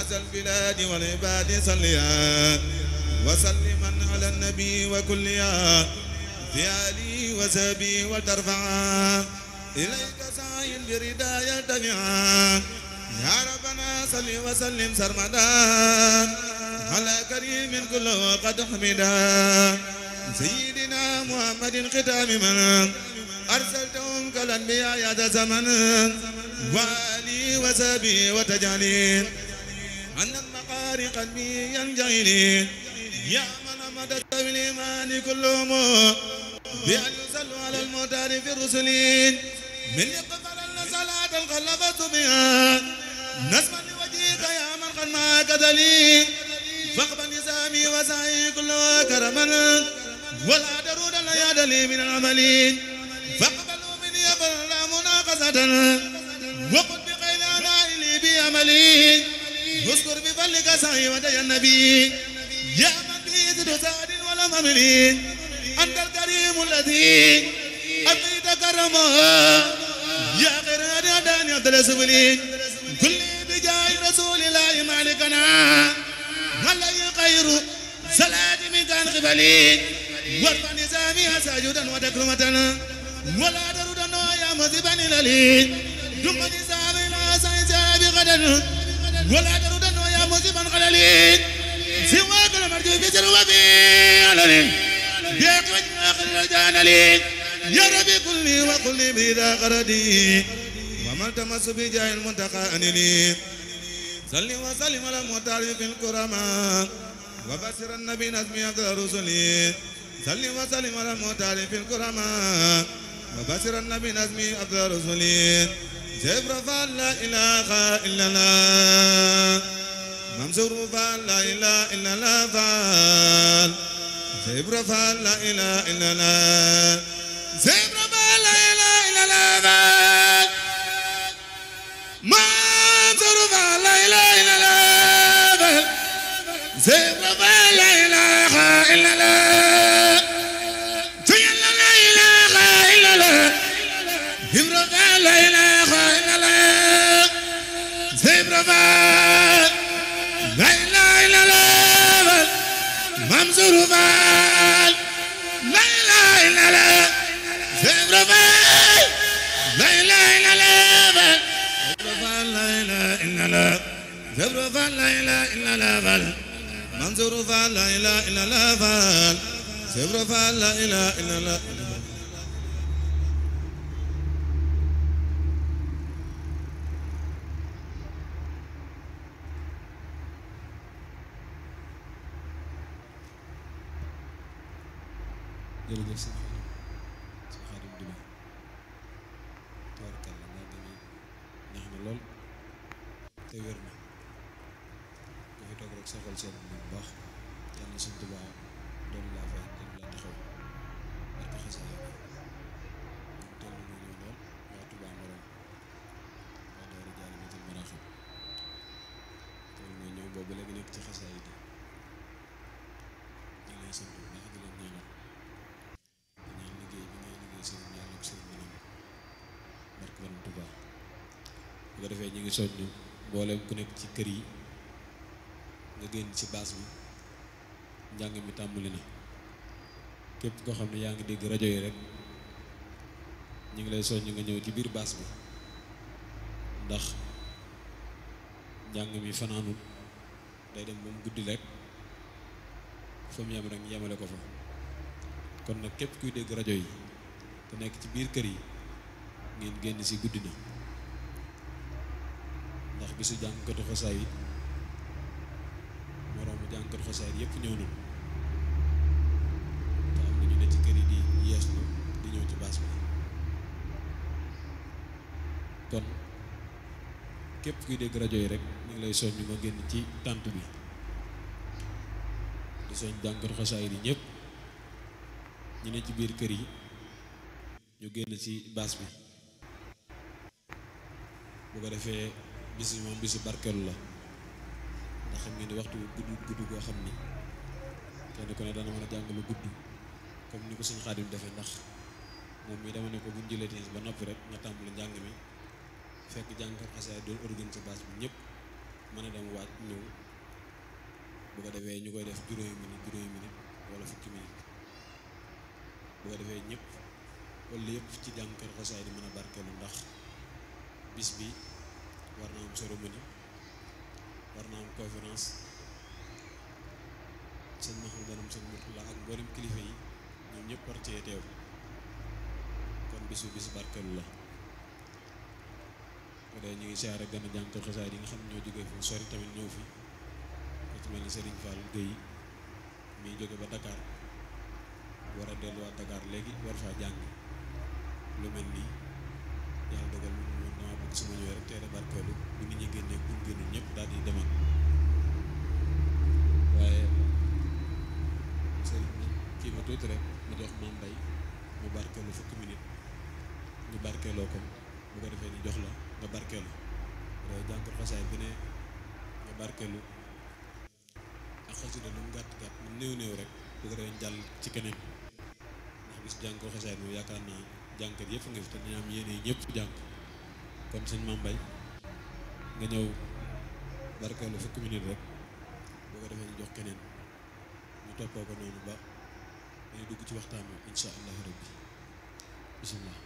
ذا البلاد والعباد صليا وسلما على النبي وكليا في آله وصحبه وترفعا إليك سعي برداية دمعا يا ربنا صل وسلم سرمدا على كريم كله قد حمدا سيدنا محمد ختام من أرسلتهم كالأنبياء يا زمن وآلي وصحبه وتجعلين أن المقار قلبي ينجعلين يا من مدد بالإيمان كلهم بأن يصلوا على المختار في الرسلين من يقبل صلاة الخلفة بها نسما لوجهك يا من قد معك دليل فاقبل نظامي وسعي كله كرما ولا درود لا يدلي من العملين فاقبلوا مني فلا مناقصة وقل بخير نائلي بأملي اذكر بفضلك سعي ودي النبي يا من بيزد سعد ولا مملي أنت الكريم الذي أبيت كرمه يا خير هداني عبد السبلين كل بجاه رسول الله مالكنا علي خير صلاة من كان قبلي وارفع نظامي ساجدا وتكرمة ولا تردنا يا مذيبا للي دم نظامي لا سيجا بغدا ولا تردنا يا مذيبا خلالي سواك المرجو في سروبي علني بيك وجه آخر رجانا لي يا ربي كلي وكلي بذا قردي وما التمس بجاه المنتقى أنني صل وسلم على المختار في الكرماء وبشر النبي نزمي عبد الرسل صل وسلم على المختار في الكرماء وبشر النبي نزمي عبد الرسل جبر فال لا إله إلا الله منصور فال لا إله إلا الله فال جبر فال لا إله إلا الله جبر فال لا إله إلا الله فال منصور فال لا إله إلا الله فال جبر فال لا إله إلا الله جل لا إله إلا الله جبر فال لا إله إلا الله جبر فال لا إله إلا الله منصور فال لا إله إلا الله جبر فال لا إله إلا الله جبر فال لا إله إلا الله جبر فال لا إله إلا الله منصور فال لا إله إلا الله جبر فال لا إله إلا الله jërëjëf sëñ Xaadim Dula tabaarkalla nga gën neex na lool te wér na nga fi toog rek sa xol seet bu baax yàlla na sëñ Tuubaa doon laa fay doon laa taxaw barke xasaay bi ñu teel ñu ñëw lool waa Tuubaa Morom waa Daara Jaalibatul Maraaxib teel nga ñëw boobu léegi nekk ci xasaay yi ñu ngi lay sant bu baax di leen ñaanal sëriñ yàlla ko sëriñ manam barke Borom Tuubaa bu ko defee ñu ngi soññ mboolem ku nekk ci kër yi nga génn ci baas bi njàng mi tàmbali na képp koo xam ne yaa ngi dégg rajo yi rek ñu ngi lay soññ nga ñëw ci biir baas bi ndax njàng mi fanaanul day dem ba mu guddi rek fa mu yem rek ñu yemale ko fa kon nag képp kuy dégg rajo yi te nekk ci biir kër yi ngeen génn si guddi na ndax bisu jàngkatu xasaayid moroomu jàngkatu xasaayid yëpp ñëw nañu te am na ñu ne ci kër yi di yeeslu di ñëw ci baas bi kon képp kuy dégg rajo yi rek ñu ngi lay soññ nga génn ci tànt bi di soñ jàngkatu xasaayid yi ñëpp ñu ne ci biir kër yi ñu génn ci baas bi bu ko defee bis bi moom bisu barkeelu la ndax xam ngeen ni waxtu gudd goo xam ni kenn ku ne dana mën a jàng lu gudd comme ni ko suñu Xaadim defee ndax moom mi dama ne ko buñ jëlee timis ba noppi rek nga tàmbali njàng mi fekk jàngkat xasaay doon organiser baas bi ñëpp mën a dem waaj ñëw bu ko defee ñu koy def juróomi minute wala fukki minute bu ko defee ñëpp wala yëpp ci jàngkat xasaay di mën a barkeelu ndax bis bi war na am cérémonie war na am conférence sëñ Mahamadanam sëñ Murtala ak mboolem kilifa yi ñoom ñëpp war cee teew kon bisu barkeelu la ko dee ñu ngi siyaare gën a jàngkat xasaay yi nga xam ne ñoo jógee fu sori tamit ñëw fi ku ci mel ni Serigne Fall Gueye mi jóge ba Dakar war a delluwaat Dakar léegi war faa jàng lu mel nii yàlla dogal moom dama bëgg suma ñëwee rek teel a barkeelu bu nit ñi génnee bu génnul ñëpp daal di demal waaye sëriñ bi kii ma tuuti rek mu jox Mame Mbaye mu barkeelu fukki minute ñu barkeeloo ko bu ko defee ñu jox la nga barkeelu jàngkat xasaay bi ne nga barkeelu ak xasida lu mu gàtt mu néew rek bu ko defee jàll ci keneen ndax bis jàngkat xasaay moom yaakaar naa jàngkat yëpp nga fi te dañu am yéene ñëpp jàng kon sëñ Mame Mbaye nga ñëw barkeelu fukki minute rek boo ko defee ñu jox keneen ñu toppoo ko noonu ba dañuy dugg ci waxtaan wi insha allahu rabbi bismillah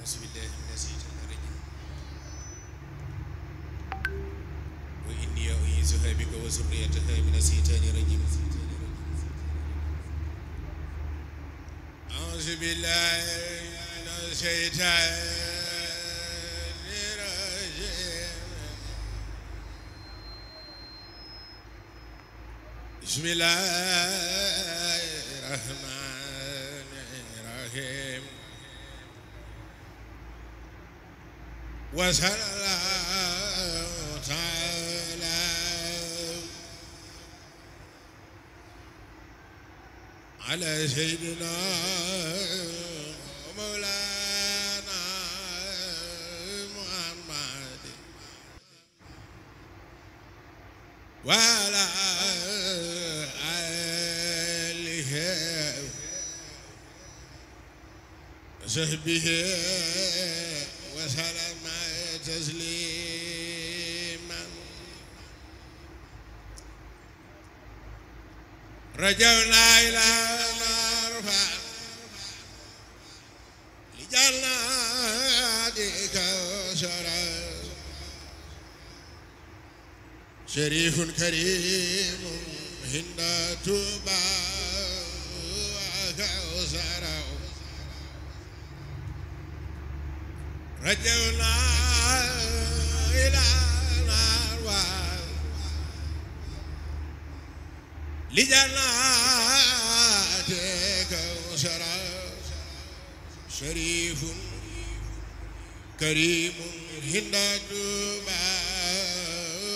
أعوذ بالله من الشيطان الرجيم وإني أعيذها بك وذريتها من الشيطان الرجيم أعوذ بالله من الشيطان الرجيم بسم الله الرحمن الرحيم وصلى الله تعالى على سيدنا مولانا محمد وعلى آله وصحبه وسلم تسليما رجونا إلى مرفع لجناتك وسرا شريف كريم هند توبا وكوسرا رجونا إلى الأرواح لجناتك وسرا شريف كريم هند توبا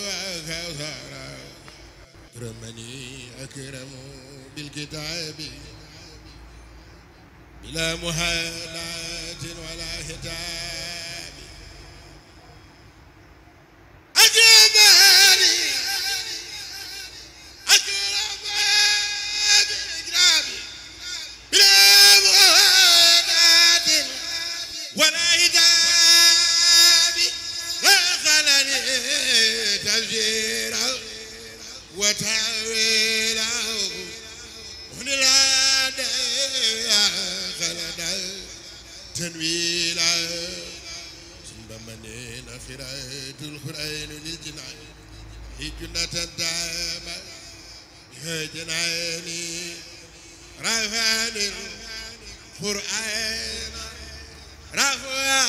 وكوسرا أكرمني أكرم بالكتاب بلا مهانة ولا هتاب أكرمني بالكتاب بلا مهانة ولا هتاب وخلني تفجيرا وتعويلا ونلا خلنا تنويلا سنبمنين خيرات القرآن للجنان هي جنة دائما هي جناني رفعن القرآن رفع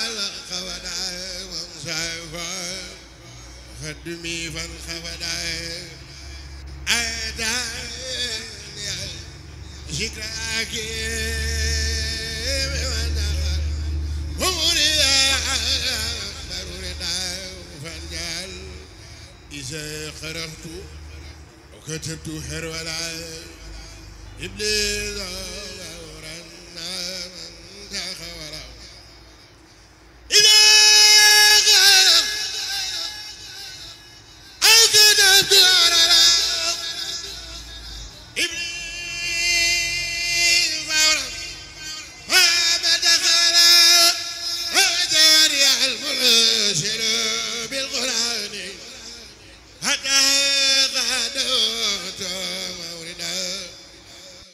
القونا وانصافا خدمي فانخفنا ذكراك ومريا مرورنا فنجال إذا قرأت وكتبت حرولا إبليس ورنا من تخورا إذا قرأت أو كتبت حرولا إبليس المرسل بالقرآن حتى غدوت موردا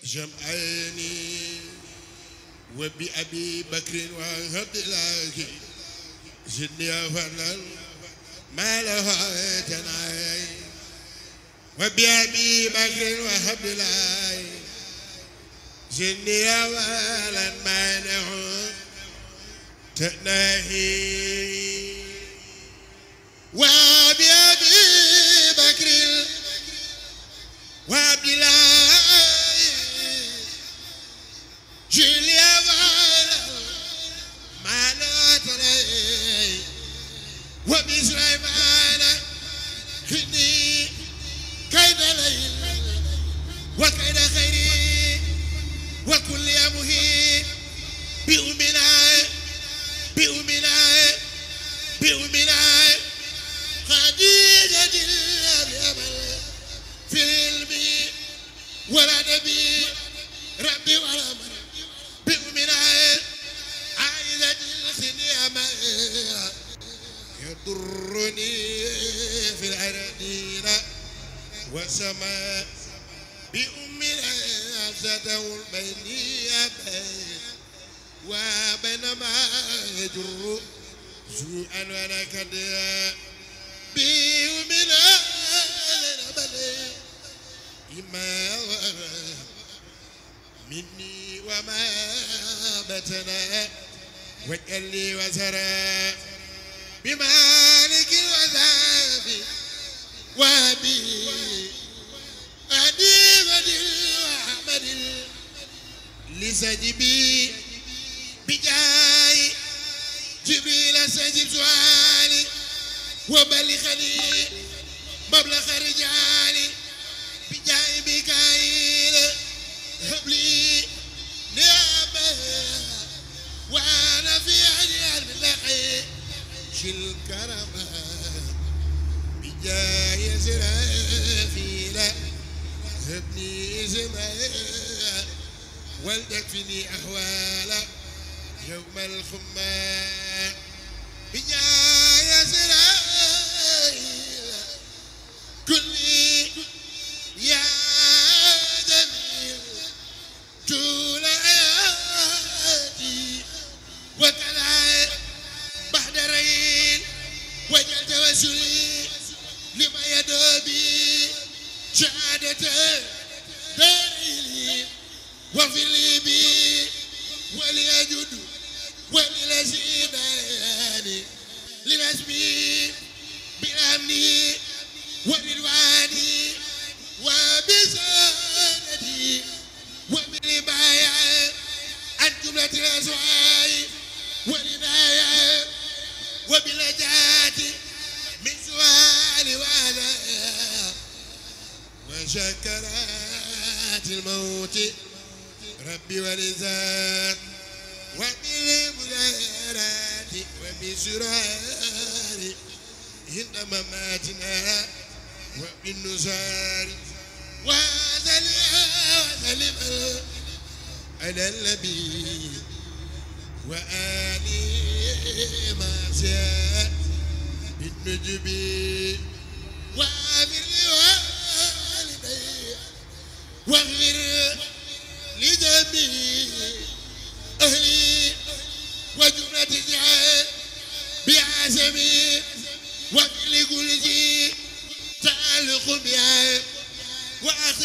جمعيني وبأبي بكر وعبد الله زدني فضلا ما له تناي وبأبي بكر وعبد الله زدني فضلا ما له تناهي وبأبي بكر وعبد الله جليا ما لا تناهي وبسليمان خدي كيد ليل وكيد خيري وكل يمهي بأمنا خديجة الأمل في العلم ولا نبي ربي ولا من بأمنا عائلة الخنيمة يضرني في الأرضين والسماء بأمنا ذاته البينية وبينما يجر سوءا ونكدا بيومنا لنبلي إما مني وما بتنا واجعل لي وزرا بمالك الوزاب وابي أديب وأحمد لسجبي بجاي جبريل سجب سؤالي وبلغني مبلغ رجالي بجاي ميكائيل هب لي نعمة وأنا في عجل من لقي شل كرمة بجاي إسرافيل هب لي زمان ولتكفني أحوالا يوم الخماء بجاي إسرائيل كلي يا جميل طول حياتي وكلاي بحدرين وجل توسلي لما يدوبي شهادة داري وفي ليبي وليجد وللزيدان لنسبي بالأمن والرضوان وبسادتي وبالبايع عن جملة الأسواء والعناية وبالنجاة من سؤال وعلى وشكرات الموت ربي ولذات وبالمدارات وبسرار عند مماتنا وبالنزار وسلم على النبي وآله ما شاء بالنجب وآمر لوالدي واغفر لجميع أهلي وجملة الجهاد بعزمي وكل كل شيء تعلق بها وأخذ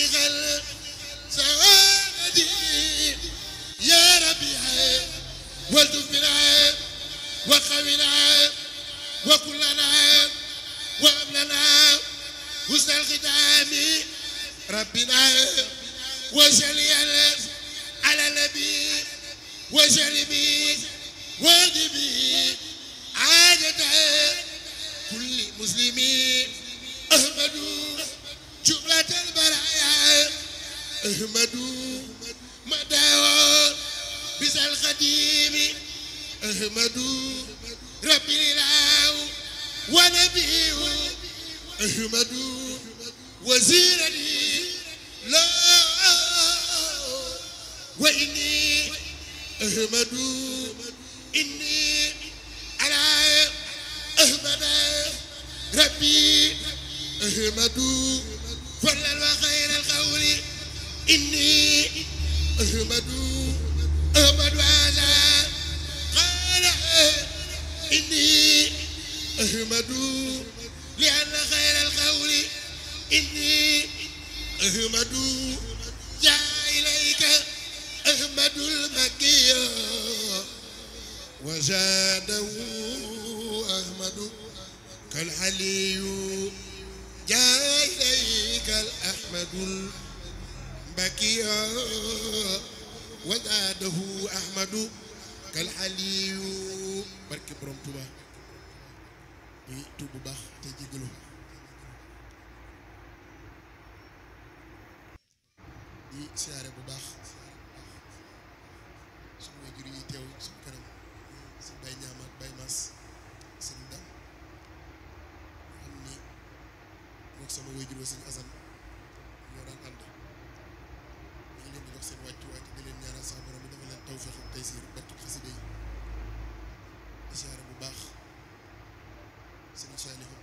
سوادي يا ربي والتف بنا وقونا وكلنا وأملنا حسن الختام ربنا وصل على النبي وصل بي واجبي عادة كل مسلمين أحمد جملة البرايا أحمد مدعو بس الخديم أحمد ربي الإله ونبيه أحمد وزيرني لا وإني أحمد إني على أحمد ربي أحمد فضلا وخير القول إني أحمد هذا قال إني أحمد لأن خير القول إني أحمد جاء إليك أحمد المكي وزاده أحمد كالعلي جاء إليك الأحمد المكي وزاده أحمد كالعلي barke borom Tuuba yi tuub bu baax te jégalu yi siyaare bu baax suñu waajur yi teew suñu kanam si bay ñaam ak bay mas sëñ dam xam ni mook sama waajur wa sëñ Asan ñoo daan ànd ñu ngi leen di jox seen wàccuwaay te di leen ñaanal sax borom bi dafa leen tawfeex ak taysiir barke xasida yi di siyaare bu baax sëñ Saalihu